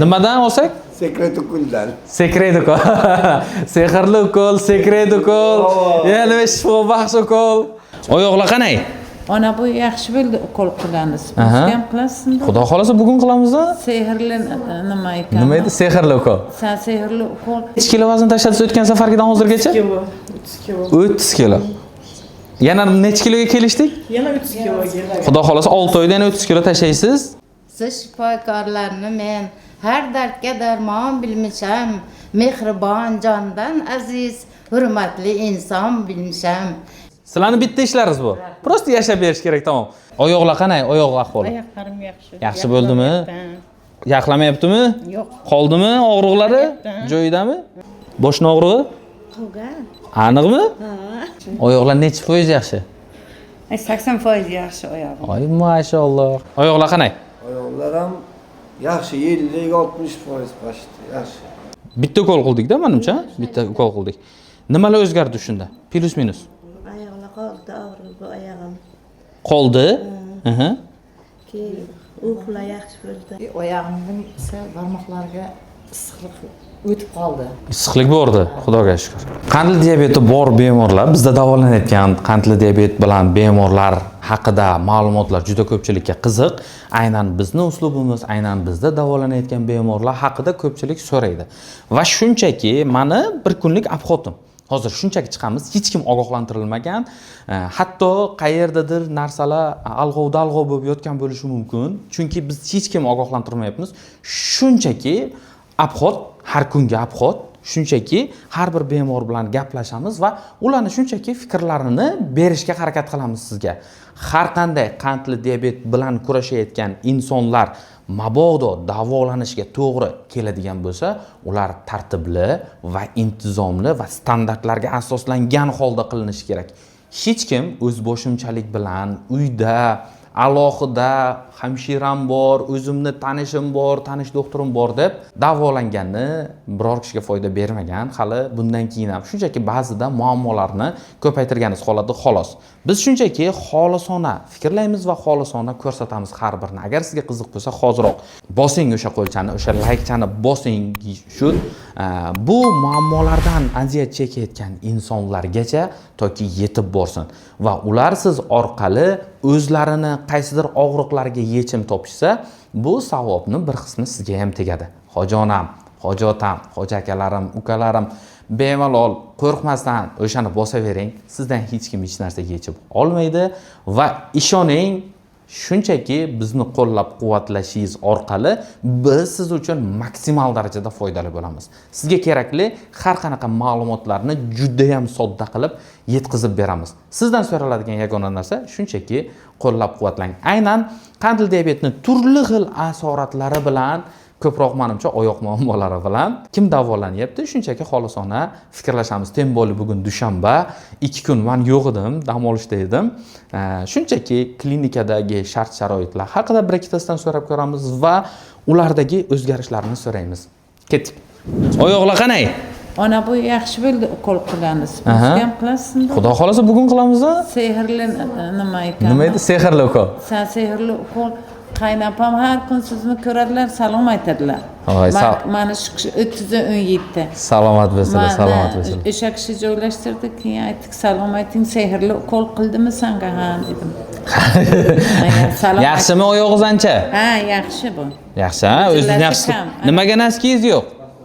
Nimadan olsak? Секрет ukuldan. Секрет ukol. Sehrli ukol, секрет ukol. Yana nima, shifobaxsh ukol. Oyoqlar qanday? Ona, bu yaxshi bo'ldi ukol qilamiz. Aha. Bizga ham qilasizmi? Xudo xohlasa, bugun qilamiz-da. Sehrli nima ekan? Nima edi? Sehrli ukol. Sen sehrli ukol. Necha kilo vazn tashladingiz o'tgan safargidan hozirgacha? Kilo, 30 kilo. 30 kilo. Yana necha kiloga kelishdik? Yana 30 kiloga. Xudo xohlasa, 6 oyda yana 30 kilo tashlaysiz. Siz shifokorlarni men har dardga darmon bilmisham, mehribon, jondan aziz, hurmatli inson bilmisham. Sizlarni bitta ishlaringiz bu. Просто yashab berish kerak, tamom. Oyoqlar qanday? Oyoq ahvoli. Oyoqlarim yaxshi. Yaxshi bo'ldimi? Yaxlamayaptimi? Yo'q. Qoldimi og'riqlari? Joyidami? Boshni og'rig'i? Qolgan. Aniqmi? Oyoqlar nechi foiz yaxshi? 80% yaxshi oyog'im. Oy, mashalloh. Oyoqlar qanday? Oyoqlar ham yaxshi, 50-60% почти yaxshi. Bitta ukol qildik-da, menimcha? Bitta ukol qildik. Nimalar o'zgardi shunda? Плюс минус. Oyoqlar qoldi og'riq, bu oyog'im. Qoldi. Keyin uxla yaxshi bo'ldi. Oyog'imning sal barmoqlariga issiqlik o'tib qoldi. Issiqlik bordi, Xudoga shukur. Qandli diabeti bor bemorlar, bizda davolanayotgan qandli diabet bilan bemorlar haqida ma'lumotlar juda ko'pchilikka qiziq. Aynan bizni uslubimiz, aynan bizda davolanayotgan bemorlar haqida ko'pchilik so'raydi. Va shunchaki mani bir kunlik обход im. Hozir shunchaki chiqamiz, hech kim ogohlantirilmagan. Hatto qayerdadir narsalar alg'ov dalg'ov bo'lib yotgan bo'lishi mumkin. Chunki biz hech kim ogohlantirmayapmiz. Shunchaki обход, har kungi обход, shunchaki har bir bemor bilan gaplashamiz va ularni shunchaki fikrlarini berishga harakat qilamiz sizga. Har qanday qandli diabet bilan kurashayotgan insonlar mabodo davolanishga to'g'ri keladigan bo'lsa, ular tartibli va intizomli va standartlarga asoslangan holda qilinishi kerak. Hech kim o'zboshimchalik bilan uyda alohida hamshiram bor, o'zimni tanishim bor, tanish doktorim bor deb davolangani biror kishiga foyda bermagan hali, bundan keyin ham shunchaki ba'zida muammolarni ko'paytirganingiz qoladi, xolos. Biz shunchaki xolisona fikrlaymiz va xolisona ko'rsatamiz har birini. Agar sizga qiziq bo'lsa, hoziroq bosing o'sha qo'lchani, o'sha laykchani bosing. Shu bu muammolardan aziyat chekayotgan insonlargacha toki yetib borsin va ular siz orqali o'zlarini qaysidir og'riqlarga yechim topishsa, bu savobni bir qismi sizga ham tegadi. Hoji onam, hoji otam, hoji akalarim, ukalarim, bemalol qo'rqmasdan o'shani bosavering. Sizdan hech kim hech narsa yechib olmaydi va ishoning, shunchaki bizni qo'llab quvvatlashingiz orqali biz siz uchun maksimal darajada foydali bo'lamiz. Sizga kerakli har qanaqa ma'lumotlarni judayam sodda qilib yetkazib beramiz. Sizdan so'raladigan yagona narsa shunchaki qo'llab quvvatlang. Aynan qandli diabetni turli xil asoratlari bilan, ko'proq manimcha oyoq muammolari bilan kim davolanyapti, shunchaki xolisona fikrlashamiz. Тем более bugun dushanba, 2 kun man yo'q edim, dam olishda edim. Shunchaki klinikadagi shart sharoitlar haqida bir ikkitasidan so'rab ko'ramiz va ulardagi o'zgarishlarni so'raymiz. Ketdik. Oyoqlar qanday? Ona, bu yaxshi bo'ldi ukol qilamiz. Aha. Bizga ham qilasizmi? Xudo xohlasa, bugun qilamiz. Sehrli nima ekan? Nima edi? Sehrli ukol. Sen sehrli ukol. Qaynopam har kun sizni ko'radilar, salom aytadilar. Voy, Mana shu kishi 30 17. Salomat bo'lsinlar, salomat bo'lsinlar. O'sha kishi joylashtirdi, keyin aytdik, salom ayting, sehrli ukol qildimi sanga? Ha, dedim. Salom. Yaxshimi oyog'ingiz ancha? Ha, yaxshi bu. Yaxshi, ha? O'zingiz yaxshi. Kam. Nimaga носки ngiz yo'q?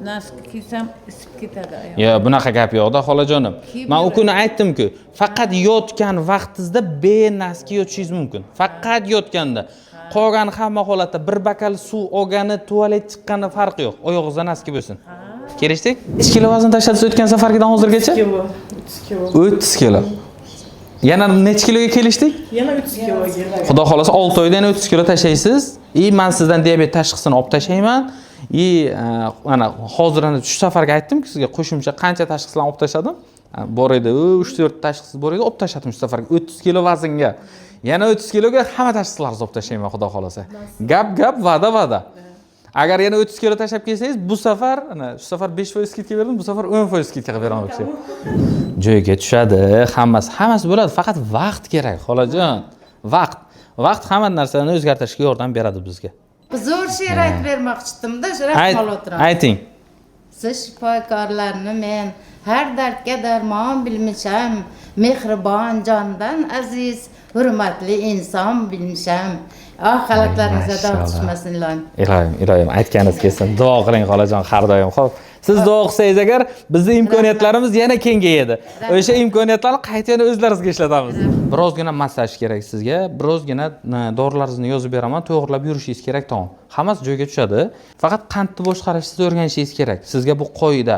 Носки kiysam, isib ketadi oyog'im. Yo'q, bunaqa gap yo'qda, xolajonim. Kiyib Man u yuradi. kuni aytdim-ku, faqat yotgan vaqtingizda без носки yotishingiz mumkin. Faqat yotganda. Qolgan hamma holatda bir bakal suv olgani, tualet chiqqani farqi yo'q. Oyog'ingizda носки bo'lsin. Kelishdik? Necha kilo vazn tashladingiz o'tgan safargidan hozirgacha? Kilo, 30 kilo. 30 kilo. Yana necha kiloga kelishdik? Yana 30 kiloga. Xudo xohlasa, 6 oyda yana 30 kilo tashlaysiz. И man sizdan diabet tashxisini olib tashlayman. И mana hozir ana shu safarga aytdim-ku sizga, qo'shimcha qancha tashxislarni olib tashladim. Bor edi, 3-4 tashxis bor edi, olib tashladim shu safarga 30 kilo vaznga. Yana 30 kiloga hamma tashxislarni olib tashlayman, Xudo xohlasa. Gap gap, va'da va'da. Agar yana 30 kilo tashlab kelsangiz, bu safar ana shu safar 5% скидка berdim, bu safar 10% скидка qilib beraman o'sha. Joyiga tushadi, hammasi, hammasi bo'ladi, faqat vaqt kerak, xolajon. Vaqt. Vaqt hamma narsani o'zgartirishga yordam beradi bizga. Zo'r she'r aytib bermoqchidim-da, rahmat o'tiraman. Ayting. Siz shifokorlarni men har dardga darmon bilmisham, mehribon jondan aziz, hurmatli inson bilmisham. Ah, xalatlaringizga dog' tushmasin iloyim. Iloyim, iloyim, aytganingiz kelsin. Duo qiling xolajon har doim. Xo'p. Siz duo qilsangiz agar bizni imkoniyatlarimiz yana kengayadi. O'sha imkoniyatlarni qayta yana o'zlaringizga ishlatamiz. Birozgina massaj kerak sizga, birozgina dorilaringizni yozib beraman, to'g'rilab yurishingiz kerak, tamom. Hammasi joyiga tushadi. Faqat qandni boshqarishni o'rganishingiz kerak. Sizga bu qoida.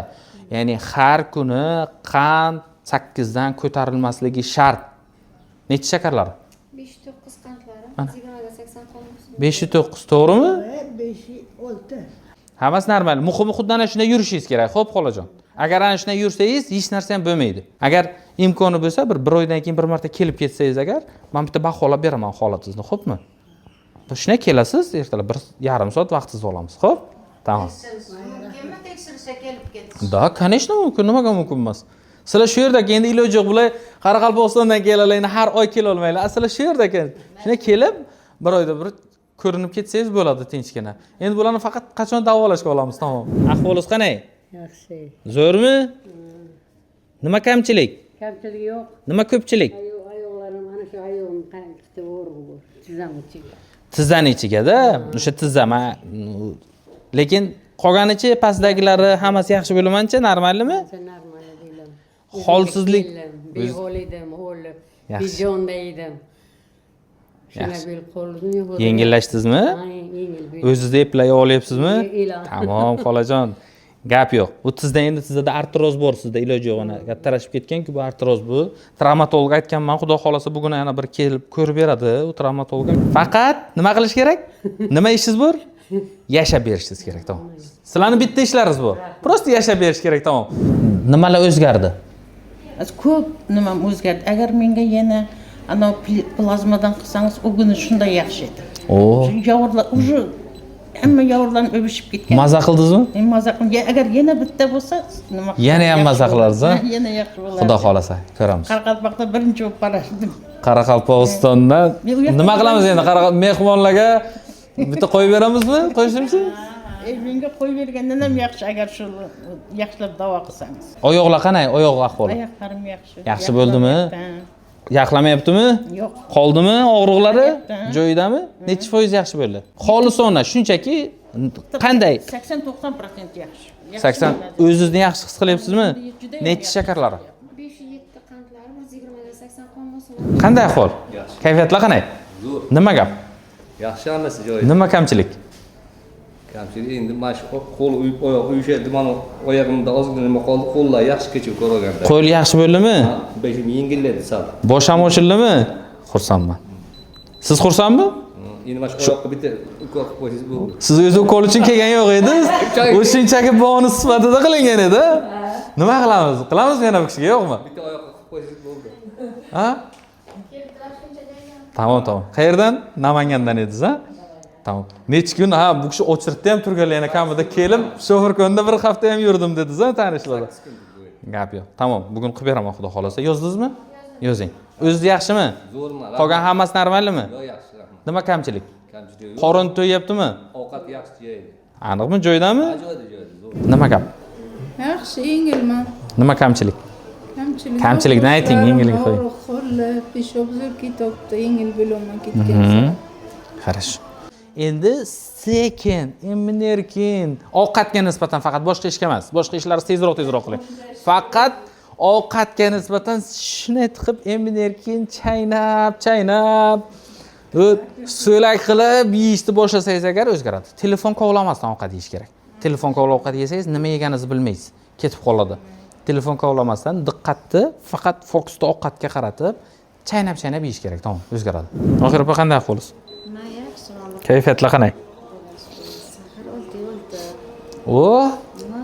Ya'ni har kuni qand 8 dan ko'tarilmasligi shart. Necha shakarlar? 5,9 qandlarim, 20 ga 80 qon. 5,9, to'g'rimi? 5,6. Hammasi normal. Muhimi xuddi ana shunday yurishingiz kerak. Xo'p, xolajon. Agar ana shunday yursangiz, hech narsa ham bo'lmaydi. Agar imkoni bo'lsa, bir oydan keyin bir marta kelib ketsangiz agar, men bitta baholab beraman holatingizni, xo'pmi? Shunday kelasiz, ertalab 1,5 soat vaqtingizni olamiz, xo'p? Tamom. Mumkinmi tekshirishga kelib ketish? Да, конечно, mumkin. Nimaga mumkin emas? Sizlar shu yerda endi iloji yo'q. Bular Qoraqalpog'istondan keladilar, endi har oy kela olmaylar. Sizlar shu yerda ekan. Shunday kelib, bir oyda bir ko'rinib ketsangiz bo'ladi tinchgina. Endi bularni faqat qachon davolashga olamiz, tamom. Ahvolingiz qanday? Yaxshi. Zo'rmi? Nima kamchilik? Kamchiligi yo'q. Nima ko'pchilik? Oyoqlarim, ana shu oyog'im qattiq og'riq bor. Tizzam ichiga. Tizzani ichiga-da, o'sha tizza, lekin qolganichi pastdagilari hammasi yaxshi bo'lamancha, normalmi? Normal deyman. Holsizlik. Behol edim, ho'l. Yaxshi. Bejonda edim. Shuna Yaxshi. bel qo'lni. Yengillashdingizmi? Yengil. O'zingizni eplay olyapsizmi? Ela. Tamom, xolajon. Gap yo'q. Bu tizda endi tizada artroz bor sizda, iloji yo'q ana. Kattarashib ketgan-ku bu artroz bu. Travmatolog aytganman, xudo xolasa bugun yana bir kelib ko'rib beradi u travmatolog. Faqat nima qilish kerak? Nima ishingiz bor? Yashab berishingiz kerak, tamom. Sizlarning bitta ishlaringiz bor. Просто yashab berish kerak, tamom. Nimalar o'zgardi? Ko'p nimam o'zgardi. Agar menga yana anavi plazmadan qilsangiz, u kuni shunday yaxshi edi. O, Yovurlar уже hamma yovrlarni o'pishib ketgan. Maza qildingizmi? Men maza qildim. Agar yana bitta bo'lsa, nima Yana ham maza qilarsiz, a? Yana yaxshi bo'lardi. Xudo xolasa, ko'ramiz. Qoraqalpoqda birinchi bo'lib borardim. Qoraqalpog'istondan Men u yoqda nima qilamiz endi? Mehmonlarga bitta qo'yib beramizmi? Qo'yishimchi? Menga qo'yib bergandan ham yaxshi agar shu yaxshilab davo qilsangiz. Oyoqlar qanday? Oyoq ahvoli? Oyoqlarim yaxshi. Yaxshi bo'ldimi? Ha. Yaxlamayaptimi? Yo'q. Qoldimi og'riqlari? Ha. Joyidami? Nechi foiz yaxshi bo'ldi? Xolisona shunchaki qanday? 80-90% yaxshi. 80 o'zingizni yaxshi his qilyapsizmi? Juda ham Nechi yaxshi. shakarlari? 5,7 qandlari, 120 ga 80 qon bosimi. Qanday ahvol? Yaxshi. Kayfiyatlar qanday? Zo'r. Nima gap? Yaxshi, hammasi joyida. Nima kamchilik? Kamchilik endi mana shu qo'l uyib, oyoq uyushadi. Mana oyog'imda ozgina nima qoldi, qo'llar yaxshi kecha ko'rganda. Qo'l yaxshi bo'ldimi? Beshim yengilladi sal. Bosh ham ochildimi? Xursandman. Siz xursandmi? Endi mana shu oyoqqa bitta ukol qilib qo'ysangiz bo'ldi. Siz o'zi ukol uchun kelgan yo'q edingiz. U shunchaki bonus sifatida qilingan edi. Nima qilamiz? Qilamizmi yana bu kishiga, yo'qmi? Bitta oyoqqa qilib qo'ysangiz bo'ldi. Ha? Tamom. Qayerdan? Namangandan edingiz, ha? Tamom. Necha kun, ha, bu kishi очередь da ham turganlar, yana kamida kelib, shoferkonda bir hafta ham yurdim dedingiz, ha, tanishlarda. Gap yo'q. Tamom, bugun qilib beraman xudo xolasa. Yozdingizmi? Yozing. O'zingiz yaxshimi? Zo'rman. Qolgan hammasi normalmi? Yo'q, yaxshi, rahmat. Nima kamchilik? Kamchilik yo'q. Qorin to'yyaptimi? Ovqat yaxshi yeydi. Aniqmi, joyidami? Ha, joyida, joyida, zo'r. Nima gap? Yaxshi, yengilman. Nima kamchilik? Kamchilik. Kamchilikni ayting, yengillik qo'ying. Og'riq, qo'llar, peshob zo'r ketyapti, yengil bo'laman ketgan. Хорошо. Endi sekin, emin erkin ovqatga nisbatan faqat, boshqa ishga emas. Boshqa ishlarni tezroq tezroq qiling. Faqat ovqatga nisbatan shunday tiqib emin erkin chaynab, chaynab so'lak qilib yeyishni boshlasangiz agar o'zgaradi. Telefon kovlamasdan ovqat yeyish kerak. Telefon kovlab ovqat yesangiz nima yeganingizni bilmaysiz, ketib qoladi. Telefon kovlamasdan diqqatni faqat fokusni ovqatga qaratib chaynab chaynab yeyish kerak, tamom, o'zgaradi. Oxir opa, qanday ahvolingiz? Man yaxshiman. Kayfiyatlar qanday? Shakar 6,6. O,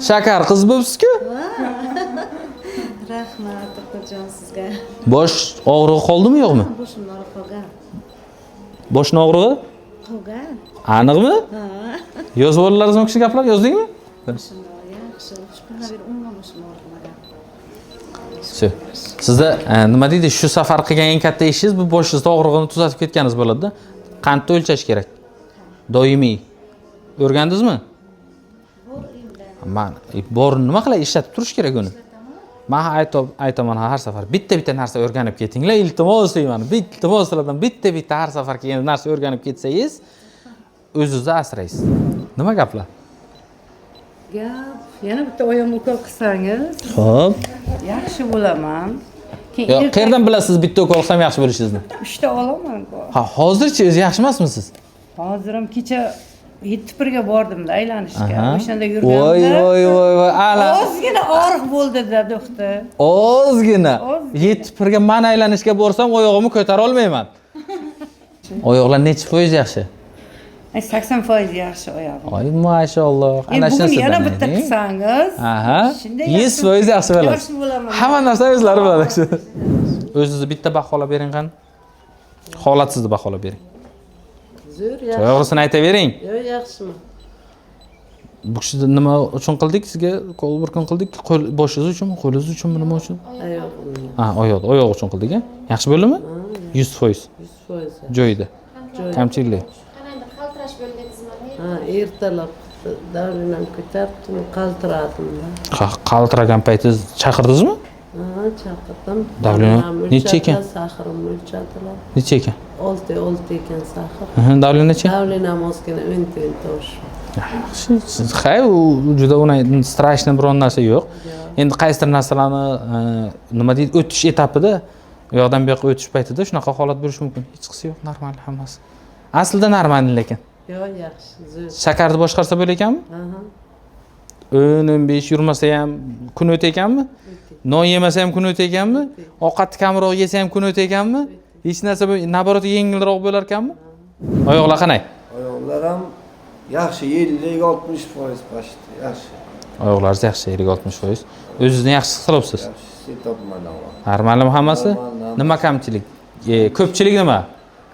shakar qiz bo'libsiz-ku. Rahmat, To'xtajon sizga. Bosh og'rig'i qoldimi, yo'qmi? Boshim og'rib qolgan. Boshni og'rig'i? Qolgan. Aniqmi? Ha. Yozib oldilaringizmi kishi gaplar? Yozdingmi? Boshim yaxshi. Uch kundan beri umuman boshim og'rimagan. Всё. Sizda nima deydi, shu safar qilgan eng katta ishingiz bu boshingizni og'rig'ini tuzatib ketganingiz bo'ladi-da. Qandni o'lchash kerak. Doimiy. O'rgandingizmi? Man bor, nima qilay, ishlatib turish kerak uni. Man aytaman har safar, bitta bitta narsa o'rganib ketinglar, iltimos deyman. Iltimos sizlardan bitta bitta har safar kelgan narsa o'rganib ketsangiz, o'zingizni asraysiz. Nima gaplar? Gap, yana bitta oyog'imga ukol qilsangiz, Xo'p. yaxshi bo'laman. Keyin Yo'q, qayerdan bilasiz bitta ukol qilsam yaxshi bo'lishingizni? 3 ta olaman-ku. Ha, hozirchi o'zi yaxshi emansmisiz? Hozir ham kecha 7:30 ga bordimda aylanishga. O'shanda Voy yurganimda voy voy voy, ala. ozgina og'riq bo'ldi-da, doktor. Ozgina. Ozgina. 7:30 ga man aylanishga borsam, oyog'imni ko'tara olmayman. Oyoqlar nechi foiz yaxshi? 80% yaxshi oyog'im. Oy, mashalloh. Endi Ana bugun shuni yana bitta qilsangiz, shunda 100% yaxshi bo'lasiz. Yaxshi bo'laman. Hamma narsa o'zlari biladi. O'zingizni bitta baholab bering qani. Holat sizni baholab bering. Zo'r, yaxshi. To'g'risini aytavering. Yo'q, yaxshimi? Bu kishida nima uchun qildik sizga? Ukol bir kun qildik. Qo'l, boshingiz uchunmi, qo'lingiz uchunmi, nima uchun? Oyog'im. Ha, oyoq, oyoq uchun qildik, a? Yaxshi bo'ldimi? 100%. 100%. Joyida. Kamchilik. Qandaydir qaltirash bo'ldi dedingizmi? Ha, ertalab давление m ko'tardim, qaltiradim-da. Ha, qaltiragan paytingiz chaqirdingizmi? Ha, chaqirdim. Давление Давление m necha ekan? o'lchadilar, сахар imni o'lchadilar. Necha ekan? 6,6 ekan сахар. Давление chi? Давление m ozgina 10 10 oshib. Yaxshi. Hay, u juda unay страшный biron narsa yo'q. Endi qaysidir narsalarni nima deydi, o'tish etapida, u yoqdan bu yoqqa o'tish paytida shunaqa holat bo'lishi mumkin. Hech qisi yo'q, normal hammasi. Aslida normal lekin. Yo'q, yaxshi, zo'r. Shakarni boshqarsa bo'lar ekanmi? Aha. 10-15 yurmasa ham kun o'tar ekanmi? Non yemasa ham kun o'tar ekanmi? Ovqatni kamroq yesa ham kun o'tar ekanmi? Hech narsa наоборот yengilroq bo'lar ekanmi? Oyoqlar qanday? Oyoqlar ham yaxshi, 50-60% почти yaxshi. Oyoqlaringiz yaxshi, 50-60%. O'zingizni yaxshi his qilyapsiz. Yaxshi his etyapman avval. Normalmi hammasi? Normal. Nima kamchilik? Ko'pchilik nima?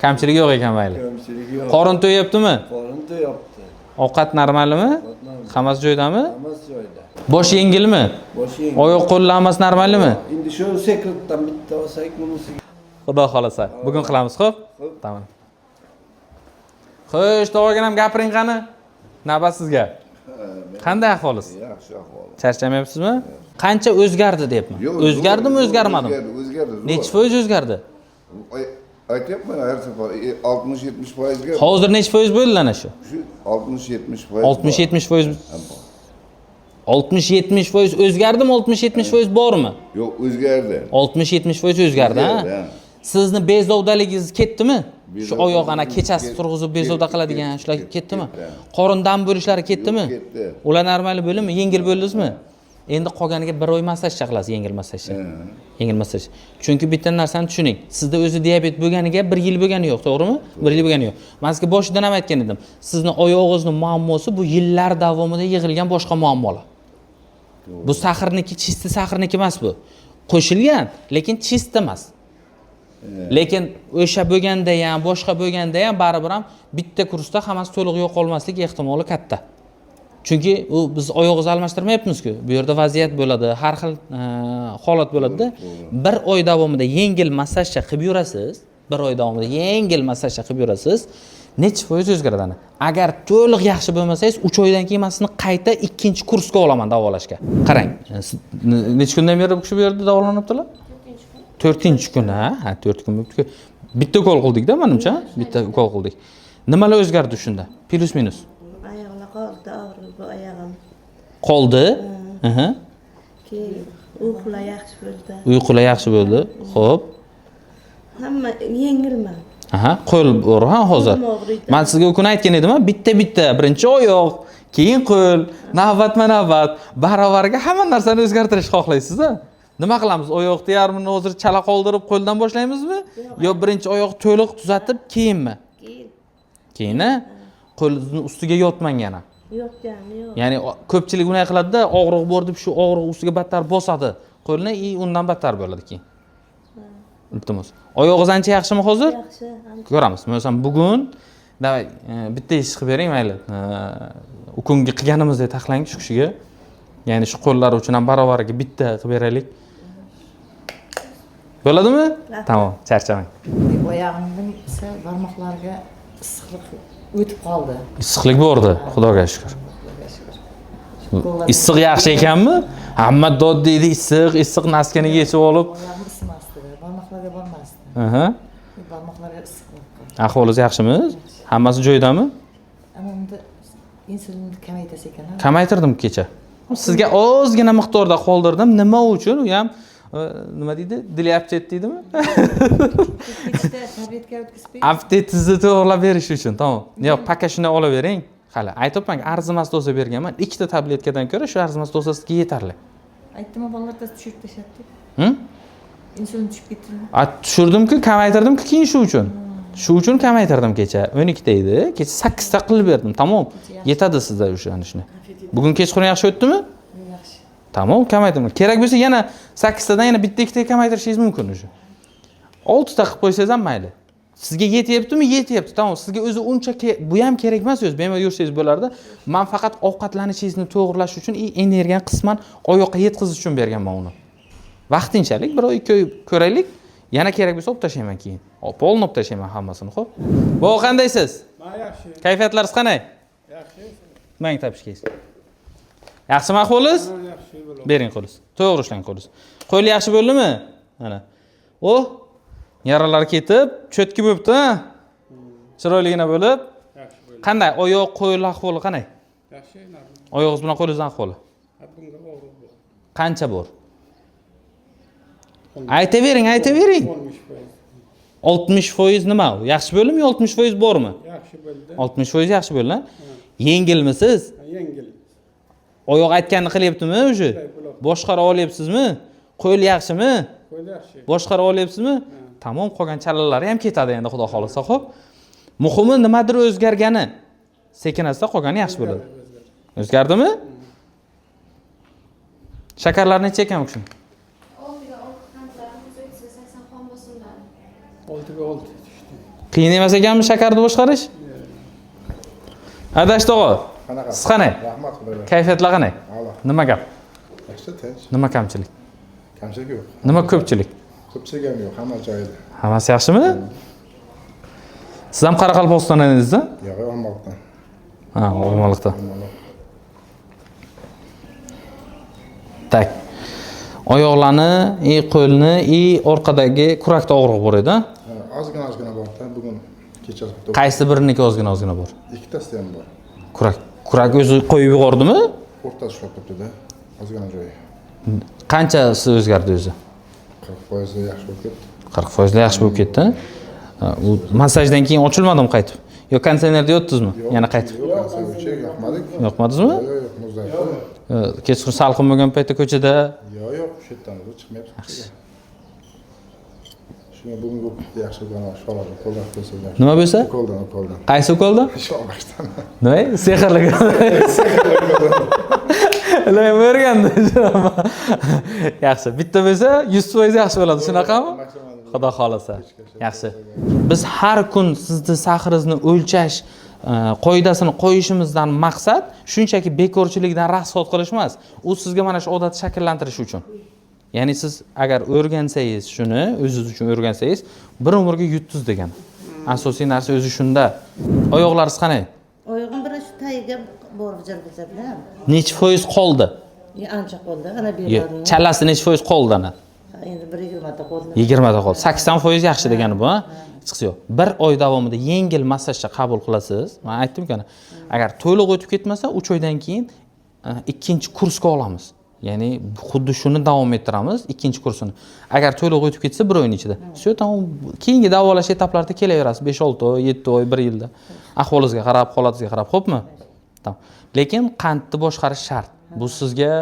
Kamchilik yo'q ekan, mayli. Kamchilik yo'q. Qorin to'yyaptimi? Qorin to'yapti. Ovqat normalmi? Ovqat normal. Hammasi joyidami? Hammasi joyida. Bosh yengilmi? Bosh yengil. Oyoq qo'llar hammasi normalmi? Endi shu sekretdan bitta olsak, bunisi. Xudo xohlasa. Bugun qilamiz, xo'p? Tamom. Xo'sh, tog'aginam, gapiring qani. Navbat sizga. Qanday ahvolingiz? Yaxshi ahvol. Charchamayapsizmi? Qancha o'zgardi deyapman. Yo'q, O'zgardimi, zo'r, o'zgarmadimi? O'zgardi, o'zgardi. Zo'r. Nechi foiz o'zgardi? Aytyapman har safar 60-70 foizga. Hozir nechi foiz bo'ldi ana shu? Shu 60-70%. 60-70%. 60-70% o'zgardimi, 60-70% bormi? Yo'q, o'zgardi. 60-70% o'zgardi, ha? O'zgardi, ha. Sizni bezovdaligingiz ketdimi? Shu Bezovdalik oyoq ana kechasi turg'izib bezovda qiladigan ketdi, shular ketdi, ketdimi? ketdi. Qorin dam bo'lishlari ketdimi? Yo'q, ketdi. Ular normal bo'ldimi? Yengil bo'ldingizmi? Endi qolganiga bir oy massajcha qilasiz, yengil massajcha. Yengil massaj. Chunki bitta narsani tushuning. Sizda o'zi diabet bo'lganiga bir yil bo'lgani yo'q, to'g'rimi? Bir yil bo'lgani yo'q. Man sizga boshidan ham aytgan edim. Sizni oyog'ingizni muammosi bu yillar davomida yig'ilgan boshqa muammolar. Bu сахар niki, чисто сахар niki emas bu. Qo'shilgan, lekin чисто emas. Lekin o'sha bo'lganda ham, boshqa bo'lganda ham baribir ham bitta kursda hammasi to'liq yo'qolmaslik ehtimoli katta. Chunki u biz oyog'imizni almashtirmayapmiz-ku. Bu yerda vaziyat bo'ladi, har xil holat bo'ladi-da. Bir oy davomida yengil massajcha qilib yurasiz. Bir oy davomida yengil massajcha qilib yurasiz. Necha foiz o'zgaradi ana? Agar to'liq yaxshi bo'lmasangiz, 3 oydan keyin man sizni qayta ikkinchi kursga olaman davolashga. Qarang, necha kundan beri bu kishi bu yerda davolanibdilar? To'rtinchi kun, ha? Ha, 4 kun bo'libdi. Bitta ukol qildik-da, menimcha, bitta ukol qildik. Nimalar o'zgardi shunda? Плюс минус. Oyoqlar qoldi og'rib, bu oyog'im. Qoldi. Aha. Keyin uyqular yaxshi bo'ldi. Uyqular yaxshi bo'ldi. Xo'p. Hamma yengilman. Aha, qo'l bor, ha, hozir. Qo'lim og'riydi. Man sizga u kuni aytgan edim, bitta bitta, birinchi oyoq, keyin qo'l, navbatma navbat, baravariga hamma narsani o'zgartirishni xohlaysiz-a? Nima qilamiz? Oyoqni yarmini hozir chala qoldirib qo'ldan boshlaymizmi? Yo birinchi oyoq to'liq tuzatib keyinmi? Keyin. Keyin, a? Qo'lingizni ustiga yotmang yana. Yotgani yo'q. Ya'ni ko'pchilik unday qiladida, og'riq bor deb shu og'riq ustiga battar bosadi qo'lni, и undan battar bo'ladi keyin. Iltimos. Oyog'ingiz ancha yaxshimi hozir? Yaxshi. Ancha. Ko'ramiz. Masalan, bugun давай bitta ish qilib bering, mayli. U kungi qilganimizdek taxlang shu kishiga. Ya'ni shu qo'llari uchun ham baravariga bitta qilib beraylik. Bo'ladimi? Rahmat. Tamom, charchamang. Oyog'imning esa barmoqlariga issiqlik O'tib qoldi. Issiqlik bordi, xudoga shukur. Shukur. Issiq yaxshi ekanmi? Hamma dod deydi, issiq, issiq naskani yechib olib. Oyog'im isimasdi, barmoqlarga bormasdi. Aha. Barmoqlarga issiq bo'lib qoldi. Ahvolingiz yaxshimi? Hammasi joyidami? Ana unda insulinni kamaytirsa ekan. Kamaytirdim kecha. Sizga ozgina miqdorda qoldirdim. Nima uchun? U ham nima deydi? Dilyaptet deydimi? Kechda tabletka o'tkazib Aptetingizni to'g'rilab berish uchun, tamom. Yo'q, paka shuni olavering. Hali aytyapman, arzimas doza berganman. 2 ta tabletkadan ko'ra shu arzimas doza sizga yetarli. Aytdim, bolalar tushirib tashlabdi. Insulin tushib ketdimi? A, tushirdim-ku, kamaytirdim-ku keyin shu uchun. Shu uchun kamaytirdim kecha. 12 ta edi. Kecha 8 ta qilib berdim. Tamom. Yetadi sizda o'sha ana shuni. Bugun kechqurun yaxshi o'tdimi? Yaxshi. Tamom, kamaytirdim. Kerak bo'lsa yana 8 tadan yana bitta ikkita kamaytirishingiz mumkin o'sha. 6 ta qilib qo'ysangiz ham mayli. Sizga yetyaptimi? Yetyapti. Tamom, sizga o'zi uncha bu ham kerak emas o'zi. Bemalol yursangiz bo'lardi. Men faqat ovqatlanishingizni to'g'rilash uchun energiyani qisman oyoqqa yetkazish uchun berganman uni. Vaqtinchalik bir oy, 2 oy ko'raylik. Yana kerak bo'lsa olib tashlayman keyin. Polni olib tashlayman hammasini, xo'p? Bu qandaysiz? Men yaxshi. Kayfiyatlaringiz qanday? Yaxshi. Mang topishkaysiz. Yaxshimi ahvolingiz? Yaxshi bo'ladi. Bering qo'lingiz. To'g'ri ushlang qo'lingiz. Qo'l yaxshi bo'ldimi? Mana. Oh, yaralar ketib, cho'tki bo'libdi, ha? Chiroyligina bo'lib. Yaxshi bo'ldi. Qanday? Oyoq, qo'l ahvoli qanday? Yaxshi, normal. Oyog'ingiz bilan qo'lingizni ahvoli. Bunga og'riq bor. Qancha bor? Aytavering, aytavering. 60%. 60% nima u? Yaxshi bo'ldimi yo 60% bormi? Yaxshi bo'ldi. 60% yaxshi bo'ldi. Yengilmisiz? Yengil. Oyoq aytganini qilyaptimi o'sha? Boshqara olyapsizmi? Qo'l yaxshimi? Qo'l yaxshi. Boshqara olyapsizmi? Tamom, qolgan chalalari ham ketadi endi xudo xolasa, xo'p. Muhimi nimadir o'zgargani. Sekin asta qolgani yaxshi bo'ladi. O'zgardimi? Shakarlar necha ekan u kishini? 6 ga 6 qandlari, 130 80 qon bosimlari. 6 ga 6 tushdi. Qiyin emas ekanmi shakarni boshqarish? Adash tog'a. Qanaqa? Siz qanday? Rahmat xudoga. Kayfiyatlar qanday? A'lo. Nima gap? Yaxshi, tinch. Nima kamchilik? Kamchilik yo'q. Nima ko'pchilik? Ko'pchilik ham yo'q, hamma joyida. Hammasi yaxshimi? Siz ham Qoraqalpog'istondan edingiz-a? Yo'q, Olmaliqdan. Ha, Olmaliqdan. Так. Oyoqlarni, i qo'lni, i orqadagi kurakda og'riq bor edi, a? Ozgina ozgina bor-da, bugun kechasi bitta. Qaysi biriniki ozgina ozgina bor? Ikkitasida ham bor. Kurak. Kurak o'zi qo'yib yubordimi? O'rtasi ushlab turibdi-da. Ozgina joyi. Qanchasi o'zgardi o'zi? 40% yaxshi bo'lib ketdi. 40% yaxshi bo'lib ketdi. U massajdan keyin ochilmadimi qaytib? Yo konditsionerda yotdingizmi? Yana qaytib. Yo'q, konditsioner yoqmadik. Yoqmadingizmi? Yo'q, yo'q, muzlatdi. Kechqurun salqin bo'lgan paytda ko'chada Yo'q, yo'q, o'sha yerdan o'zi chiqmayapti. Yaxshi. Shunga bugungi yaxshi bo'lgan sholoq ukoldan qilsa yaxshi. Nima bo'lsa? Ukoldan, ukoldan. Qaysi ukoldan? Sholashdan. Nima? Sehrli. Ular o'rgandi. Yaxshi. Bitta bo'lsa 100% yaxshi bo'ladi, shunaqami? Xudo xolasa. Yaxshi. Biz har kun sizni sahringizni o'lchash qoidasini qo'yishimizdan maqsad shunchaki bekorchilikdan rasxod qilish emas. U sizga mana shu odatni shakllantirish uchun. Ya'ni siz agar o'rgansangiz shuni, o'zingiz uchun o'rgansangiz, bir umrga yutdingiz degani. Asosiy narsa o'zi shunda. Oyoqlaringiz qanday? Oyog'im bir shu tagiga bor vijir-vijirlar. Necha foiz qoldi? Ancha qoldi. Ana Yo'q, berladim. Chalasi necha foiz qoldi ana? Endi bir 20 ta qoldi. 20 ta qoldi. 80% yaxshi degani bu, ha? Hechqisi yo'q. Bir oy davomida yengil massajcha qabul qilasiz. Men aytdim-ku, ana, agar to'liq o'tib ketmasa, 3 oydan keyin ikkinchi kursga olamiz. Ya'ni xuddi shuni davom ettiramiz, ikkinchi kursini. Agar to'liq o'tib ketsa bir oyning ichida. Всё, tamom. Keyingi davolash etaplarida kelaverasiz. 5-6 oy, 7 oy, 1 yilda. Ahvolingizga qarab, holatingizga qarab, xo'pmi? Tamom. Lekin qandni boshqarish shart. Bu sizga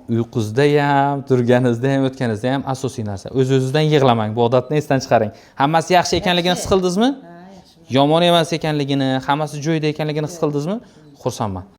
uyqungizda ham, turganingizda ham, o'tganingizda ham asosiy narsa. O'z-o'zingizdan yig'lamang, bu odatni esdan chiqaring. Hammasi yaxshi ekanligini his qildingizmi? Yomon emas ekanligini, hammasi joyida ekanligini his qildingizmi? Xursandman.